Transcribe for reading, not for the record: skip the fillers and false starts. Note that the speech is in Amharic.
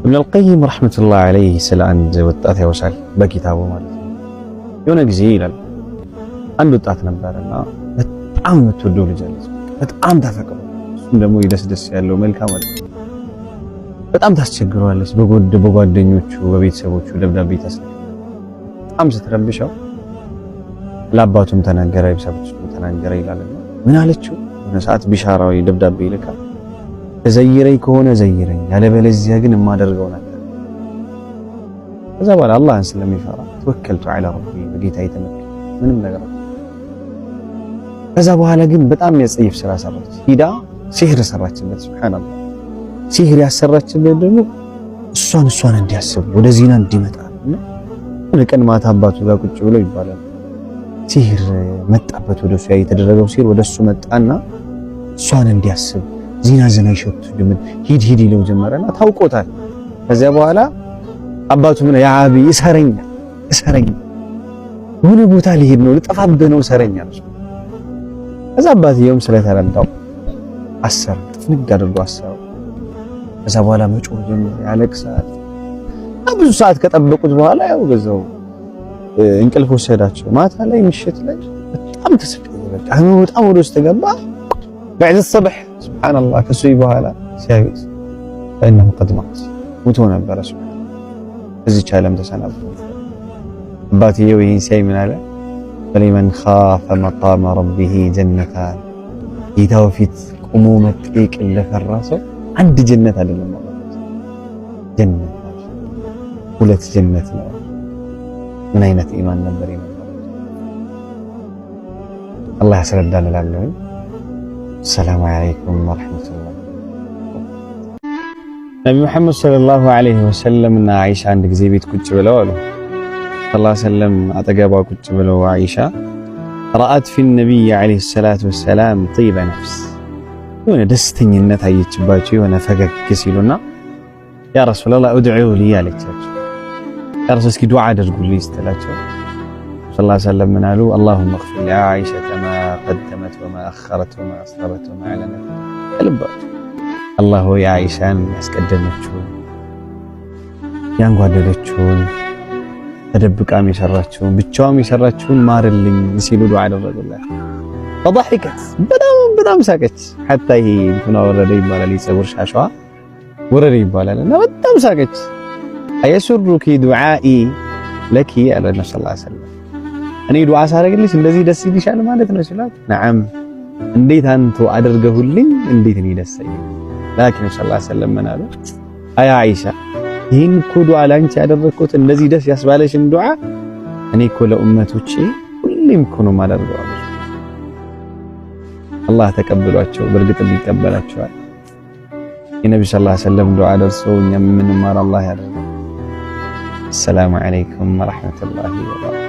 ኢብን አልቀይም رحمة الله عليه ስለ አንድ ወጣት ያወሳል በኪታቡ ማለት ነው። የሆነ ጊዜ ይላል አንድ ወጣት ነበርና በጣም የምትወደው ልጅ አለች። በጣም ታፈቅረው፣ እሱም ደግሞ ደስ ደስ ያለው መልካም አለ። በጣም ታስቸግረዋለች። በጓደኞቹ በቤተሰቦቹ ደብዳቤ ታስልክ። በጣም ስትረብሸው ለአባቱም ተናገረ፣ ቤተሰቦቹም ተናገረ ይላል። ምን አለችው? የሆነ ሰዓት ቢሻራዊ ደብዳቤ ይልካል። ተዘይረኝ ከሆነ ዘይረኝ፣ ያለበለዚያ ግን የማደርገው ነገር። ከዛ በኋላ አላህን ስለሚፈራ توكلت على ربي፣ በጌታ ተመካ፣ ምንም ነገር። ከዛ በኋላ ግን በጣም የሚያጸይፍ ስራ ሰራች። ሂዳ ሲህር ሰራችበት። سبحان الله፣ ሲህር ያሰራችበት ደግሞ እሷን እንዲያስብ፣ ወደ ዚና እንዲመጣ። እና ቀን ማታ አባቱ ጋር ቁጭ ብሎ ይባላል ሲህር መጣበት ወደ እሱ። ያ የተደረገው ሲህር ወደ እሱ መጣና እሷን እንዲያስብ፣ ዚና ዚና ይሸቱ ጀመር። ሂድ ሂድ ይለው ጀመረና ታውቆታል። ከዚያ በኋላ አባቱ ምን يا أبي እሰረኝ እሰረኝ፣ የሆነ ቦታ ሊሄድ ነው፣ ልጠፋብህ ነው፣ እሰረኝ አለ። ከዛ አባትየውም ስለተረዳው አሰረ፣ ጥፍንግ አድርጎ አሰረው። ከዛ በኋላ መጮህ ጀመረ፣ ያለቅሳል። ብዙ ሰዓት ከጠበቁት በኋላ ያው ገዛው እንቅልፍ ወሰዳቸው። ማታ ላይ ምሽት ላይ በጣም ተሰቃየ። በቃ ህመሙ በጣም ወደ ውስጥ ገባ። بعد الصبح سبحان الله ከሱይ በኋላ ሲያዩት فإنه قد مات፣ ሙቶ ነበረ። سبحان እዚች ዓለም ተሰናብቶ። አባትየው ይህን ሲያይ ምን አለ? فلمن خاف مقام ربه جنتان። ጌታው ፊት ቆሞ መጠየቅ ለፈራ ሰው አንድ ጀነት አይደለም ማለት ጀነት ሁለት ጀነት ነው። ምን አይነት ኢማን ነበር የነበረው? አላህ ያስረዳን እላለሁኝ። السلام عليكم ورحمة الله። ነቢ ሙሐመድ صلى الله عليه وسلم እና አይሻ አንድ ጊዜ ቤት ቁጭ ብለው አሉ صلى الله عليه وسلم አጠገቧ ቁጭ ብለው አይሻ رأت في النبي عليه الصلاة والسلام طيب نفس፣ የሆነ ደስተኝነት አየችባቸው፣ የሆነ ፈገግ ሲሉና يا رسول الله ادع لي አለቻቸው። يا رسول እስኪ ዱዓ አድርጉልኝ ስትላቸው صلى الله عليه وسلم ምን አሉ? اللهم اغفر لعائشة ما قدمت وما أخرت وما أسرت وما أعلنت። ከልባቸው አላህ ሆይ አይሻን ያስቀደመችውን፣ ያንጓደደችውን፣ ተደብቃም የሰራችውን፣ ብቻዋም የሰራችውን ማርልኝ ሲሉ ዱዓ አደረጉላት። فضحكت፣ በጣም በጣም ሳቀች። حتى ይሄ እንትና ወረደ ይባላል፣ የፀጉር ሻሸዋ ወረደ ይባላል እና በጣም ሳቀች። أيسرك دعائي لك አለ ነብዩ صلى الله عليه وسلم። እኔ ዱዓ ሳደርግልሽ እንደዚህ ደስ ይልሻል ማለት ነው ሲላት፣ نعم፣ እንዴት አንተ አድርገሁልኝ እንዴት እኔ ደስ አይልኝ? لكن ነብዩ صلى الله عليه وسلم ምን አሉ? አይ አይሻ፣ ይህን እኮ ዱዓ ላንቺ ያደረግኩት እንደዚህ ደስ ያስባለሽን ዱዓ እኔ እኮ ለኡመቶቼ ሁሌም እኮ ነው የማደርገው አሉ። አላህ ተቀብሏቸው በእርግጥም ይቀበላቸዋል። የነቢ صلى الله عليه وسلم ዱዓ ደርሶ እኛም የምንማር አላህ ያደርገን። السلام عليكم ورحمة الله وبركاته።